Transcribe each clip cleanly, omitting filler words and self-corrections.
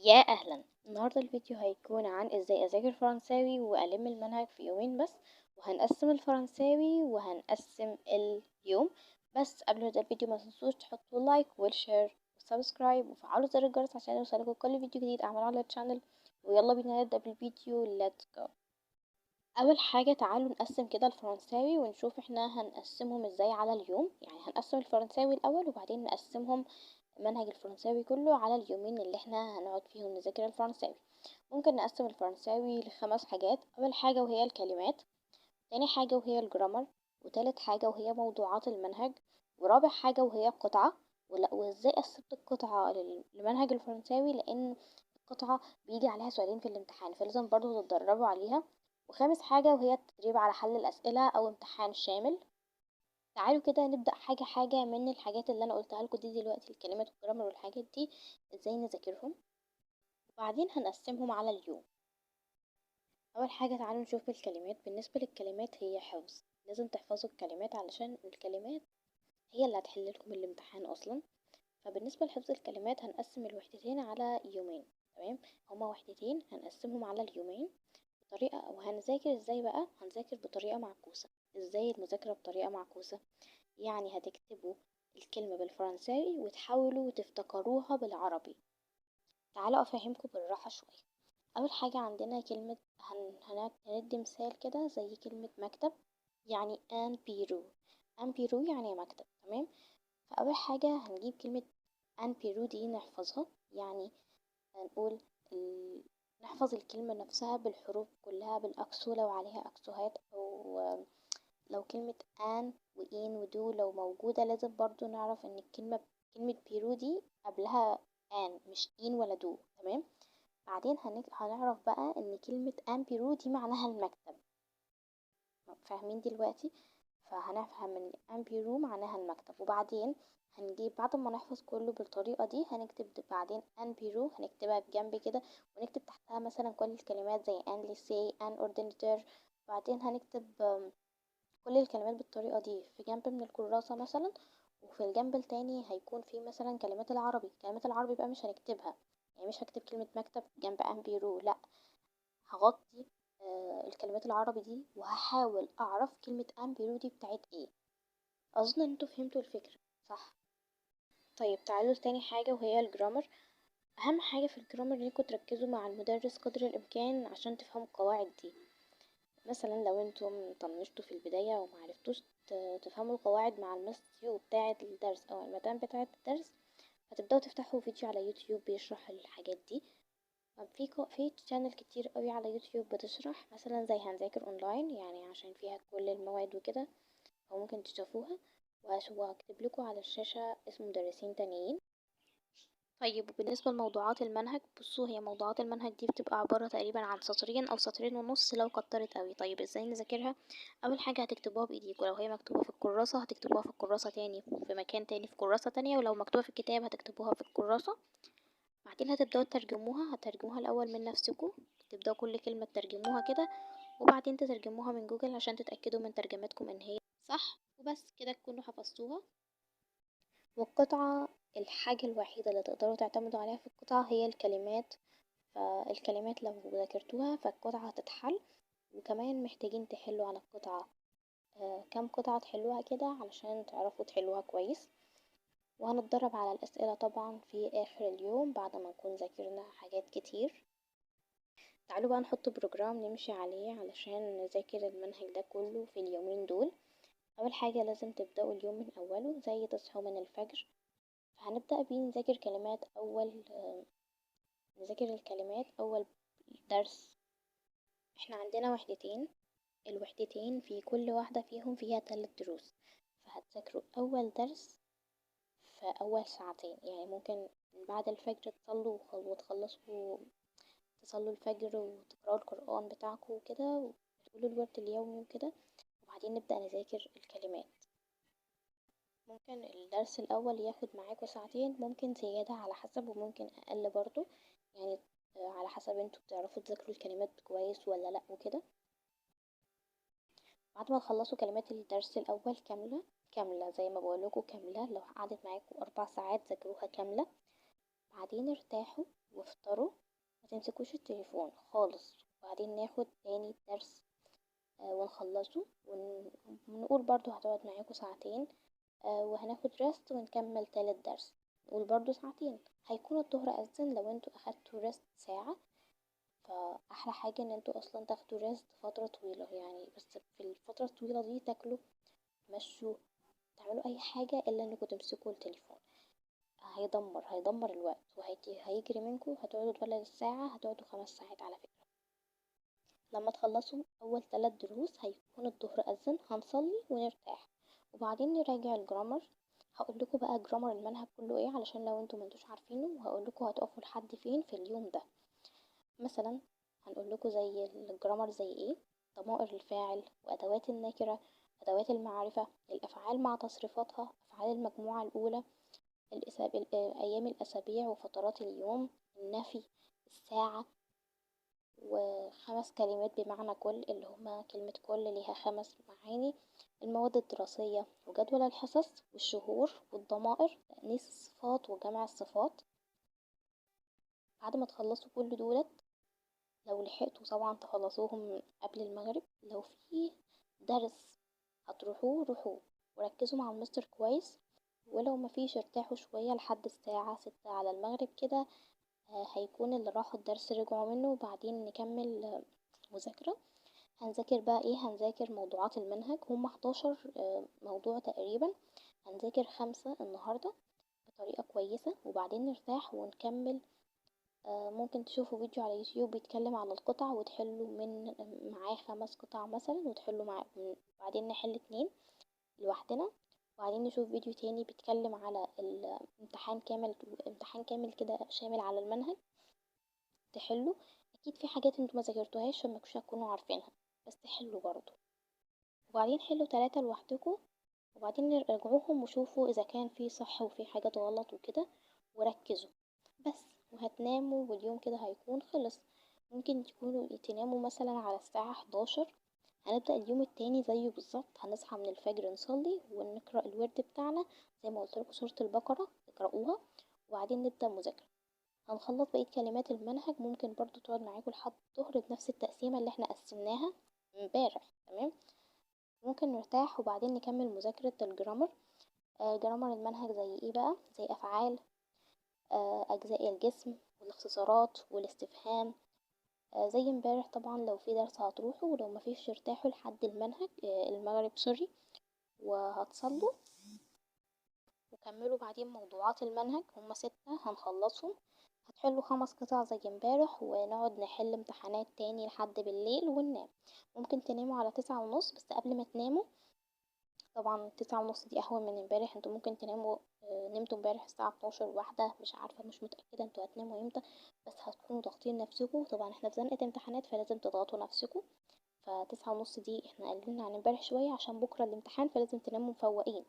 يا أهلا. النهاردة الفيديو هيكون عن ازاي اذاكر فرنساوي والم المنهج في يومين بس، وهنقسم الفرنساوي وهنقسم اليوم. بس قبل ما نبدأ الفيديو ما تنسوش تحطوا like وال share و subscribe وفعلوا زر الجرس عشان يوصلكم كل فيديو جديد اعمله على ال channel. ويلا بينا نبدأ بالفيديو، let's go. اول حاجة تعالوا نقسم كده الفرنساوي ونشوف احنا هنقسمهم ازاي على اليوم. يعني هنقسم الفرنساوي الاول وبعدين نقسمهم منهج الفرنساوي كله على اليومين اللي احنا هنقعد فيهم نذاكر الفرنساوي. ممكن نقسم الفرنساوي لخمس حاجات. اول حاجة وهي الكلمات، تاني حاجة وهي ال grammaire، وتالت حاجة وهي موضوعات المنهج، ورابع حاجة وهي القطعة. وازاي قسمت القطعة لمنهج الفرنساوي، لان القطعة بيجي عليها سؤالين في الامتحان فلازم برضو تتدربوا عليها. وخامس حاجة وهي التدريب على حل الأسئلة أو امتحان شامل. تعالوا كده نبدأ حاجة حاجة من الحاجات اللي أنا قلتها لكم دي دلوقتي، الكلمات وال grammaire والحاجات دي ازاي نذاكرهم، وبعدين هنقسمهم على اليوم. أول حاجة تعالوا نشوف الكلمات. بالنسبة للكلمات هي حفظ، لازم تحفظوا الكلمات علشان الكلمات هي اللي هتحل لكم الامتحان أصلا. فبالنسبة لحفظ الكلمات هنقسم الوحدتين على يومين، تمام؟ هما وحدتين هنقسمهم على اليومين بطريقة. وهنذاكر ازاي بقى؟ هنذاكر بطريقة معكوسة. ازاي المذاكرة بطريقة معكوسة؟ يعني هتكتبوا الكلمة بالفرنساوي وتحاولوا تفتكروها بالعربي. تعالوا افهمكم بالراحة شوية. اول حاجة عندنا كلمة هندي مثال كده زي كلمة مكتب، يعني un bureau. un bureau يعني مكتب، تمام؟ فاول حاجة هنجيب كلمة un bureau دي نحفظها، يعني هنقول نحفظ الكلمة نفسها بالحروف كلها، بال accent لو عليها أكسوهات، أو لو كلمة un و une و deux لو موجودة لازم برضو نعرف إن كلمة بيرو دي قبلها un مش une ولا deux، تمام؟ بعدين هنعرف بقى إن كلمة un bureau دي معناها المكتب، فاهمين دلوقتي؟ فهنفهم إن un bureau معناها المكتب. وبعدين هنجيب بعد ما نحفظ كله بالطريقة دي هنكتب بعدين un bureau، هنكتبها بجنب كده ونكتب تحتها مثلا كل الكلمات زي un lycée، un ordinateur. بعدين هنكتب كل الكلمات بالطريقة دي في جنب من الكراسة مثلا، وفي الجنب التاني هيكون في مثلا كلمات العربي. كلمات العربي بقى مش هنكتبها، يعني مش هكتب كلمة مكتب جنب un bureau، لا هغطي الكلمات العربي دي وهحاول اعرف كلمة un bureau دي بتاعت ايه. اظن ان انتوا فهمتوا الفكرة صح؟ طيب تعالوا لتاني حاجة وهي ال grammaire. اهم حاجة في ال grammaire انكم تركزوا مع المدرس قدر الامكان عشان تفهموا القواعد دي. مثلا لو انتم طنشتوا في البداية ومعرفتوش تفهموا القواعد مع المسيو بتاعة الدرس او المدام بتاعة الدرس، هتبدأوا تفتحوا فيديو على يوتيوب بيشرح الحاجات دي. في channel كتير قوي على يوتيوب بتشرح، مثلا زي هنذاكر اونلاين، يعني عشان فيها كل المواد وكده، او ممكن تشوفوها. وهكتب لكم على الشاشة اسم مدرسين تانيين. طيب وبالنسبة لموضوعات المنهج، بصوا هي موضوعات المنهج دي بتبقى عبارة تقريبا عن سطرين او سطرين ونص لو كترت قوي. طيب ازاي نذاكرها؟ اول حاجة هتكتبوها بايديكوا، لو هي مكتوبة في الكراسة هتكتبوها في الكراسة تاني في مكان تاني في كراسة تانية، ولو مكتوبة في الكتاب هتكتبوها في الكراسة. بعدين هتبدأوا تترجموها، هترجموها الاول من نفسكوا، تبدأوا كل كلمة تترجموها كده، وبعدين تترجموها من جوجل عشان تتأكدوا من ترجمتكم ان هي صح، وبس كده تكونوا حفظتوها. والقطعة الحاجة الوحيدة اللي تقدروا تعتمدوا عليها في القطعة هي الكلمات، فالكلمات لو ذاكرتوها فالقطعة هتتحل. وكمان محتاجين تحلوا على القطعة، كام قطعة تحلوها كده علشان تعرفوا تحلوها كويس. وهنتدرب على الأسئلة طبعا في آخر اليوم بعد ما نكون ذاكرنا حاجات كتير. تعالوا بقى نحط program نمشي عليه علشان نذاكر المنهج ده كله في اليومين دول. أول حاجة لازم تبدأوا اليوم من أوله، زي تصحوا من الفجر. هنبدأ بيه نذاكر كلمات أول، نذاكر الكلمات أول درس. احنا عندنا وحدتين، الوحدتين في كل واحدة فيهم فيها 3 دروس، فهتذاكروا أول درس في أول ساعتين. يعني ممكن بعد الفجر تصلوا وتخلصوا، تصلوا الفجر وتقرأوا القرآن بتاعكم وكده، وتقولوا الورد اليومي وكده، وبعدين نبدأ نذاكر الكلمات. ممكن الدرس الأول ياخد معاكوا ساعتين، ممكن زيادة على حسب، وممكن أقل برضو، يعني على حسب انتوا بتعرفوا تذاكروا الكلمات كويس ولا لأ وكده. بعد ما تخلصوا كلمات الدرس الأول كاملة كاملة زي ما بقولكوا كاملة، لو قعدت معاكوا 4 ساعات ذاكروها كاملة. بعدين ارتاحوا وافطروا، ما تمسكوش التليفون خالص. وبعدين ناخد تاني درس ونخلصه، ونقول برضو هتقعد معاكم ساعتين، وهناخد rest ونكمل تالت درس، نقول برضو ساعتين. هيكون الظهر أذن لو انتوا اخدتوا rest ساعة، فأحلى حاجة ان انتوا اصلا تاخدوا rest فترة طويلة يعني، بس في الفترة الطويلة دي تاكلوا، تمشوا، تعملوا اي حاجة الا انكم تمسكوا التليفون. هيدمر الوقت وهيجري منكم. هتقعدوا بدل الساعة هتقعدوا 5 ساعات على فكرة. لما تخلصوا اول 3 دروس هيكون الظهر أذن، هنصلي ونرتاح وبعدين نراجع ال grammaire. هقول لكم بقى grammar المنهج كله ايه علشان لو انتوا ما انتوش عارفينه، وهقول لكم هتقفوا لحد فين في اليوم ده. مثلا هنقول لكم زي ال grammaire زي ايه: ضمائر الفاعل وادوات النكره، ادوات المعرفه، الافعال مع تصريفاتها، افعال المجموعه الاولى، ايام الاسابيع وفترات اليوم، النفي، الساعه، و5 كلمات بمعنى كل اللي هما كلمه كل ليها 5 معاني، المواد الدراسية وجدول الحصص والشهور والضمائر، تأنيث الصفات وجمع الصفات. بعد ما تخلصوا كل دولت لو لحقتوا طبعا تخلصوهم قبل المغرب، لو في درس هتروحوه روحوه وركزوا مع المستر كويس، ولو مفيش ارتاحوا شوية لحد الساعة 6 على المغرب كده، هيكون اللي راحوا الدرس رجعوا منه، وبعدين نكمل مذاكرة. هنذاكر بقى ايه؟ هنذاكر موضوعات المنهج، هم 11 موضوع تقريبا، هنذاكر 5 النهاردة بطريقة كويسة، وبعدين نرتاح ونكمل. ممكن تشوفوا فيديو على يوتيوب بيتكلم على القطع وتحلوا من معاه 5 قطع مثلا، وتحلوا معاه، وبعدين نحل 2 لوحدنا، وبعدين نشوف فيديو تاني بيتكلم على الامتحان كامل، امتحان كامل كده شامل على المنهج تحلوا. اكيد في حاجات انتوا ما ذاكرتوهاش فما كنتوش هتكونوا عارفينها، بس تحلوا برضو. وبعدين حلوا 3 لوحدكم، وبعدين راجعوهم وشوفوا اذا كان في صح وفي حاجات غلط وكده، وركزوا بس، وهتناموا واليوم كده هيكون خلص. ممكن تكونوا تناموا مثلا على الساعة 11. هنبدأ اليوم التاني زيه بالظبط، هنصحى من الفجر نصلي ونقرأ الورد بتاعنا زي ما قلت لكم سورة البقرة اقرأوها، وبعدين نبدأ مذاكرة. هنخلص بقية كلمات المنهج، ممكن برضو تقعد معاكم لحد الظهر بنفس التقسيمة اللي احنا قسمناها امبارح، تمام. ممكن نرتاح وبعدين نكمل مذاكرة ال grammaire. Grammar المنهج زي ايه بقى؟ زي افعال، اجزاء الجسم والاختصارات والاستفهام، زي امبارح طبعا. لو في درس هتروحوا، ولو مفيش ارتاحوا لحد المنهج المغرب sorry، وهتصلوا وكملوا بعدين موضوعات المنهج، هما 6 هنخلصهم. هتحلوا 5 قطع زي امبارح، ونقعد نحل امتحانات تاني لحد بالليل وننام. ممكن تناموا على 9:30، بس قبل ما تناموا طبعا 9:30 دي اهون من امبارح. انتوا ممكن تناموا، نمتوا امبارح الساعة 12 واحدة، مش عارفة مش متأكدة انتوا هتناموا امتى، بس هتكونوا ضاغطين نفسكم. طبعا احنا في زنقة امتحانات فلازم تضغطوا نفسكم، ف9:30 دي احنا قللنا عن امبارح شوية عشان بكرة الامتحان، فلازم تناموا مفوقين.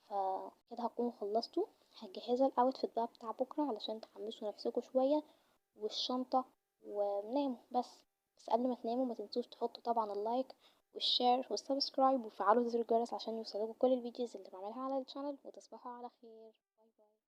فكده هتكونوا خلصتوا. هتجهزوا ال outfit بقى بتاع بكرة علشان تحمسوا نفسكم شوية، والشنطة، وناموا. بس قبل ما تناموا ما تنسوش تحطوا طبعا ال like وال share وال subscribe، وفعلوا زر الجرس عشان يوصلكوا كل ال videos اللي بعملها على ال channel. وتصبحوا على خير.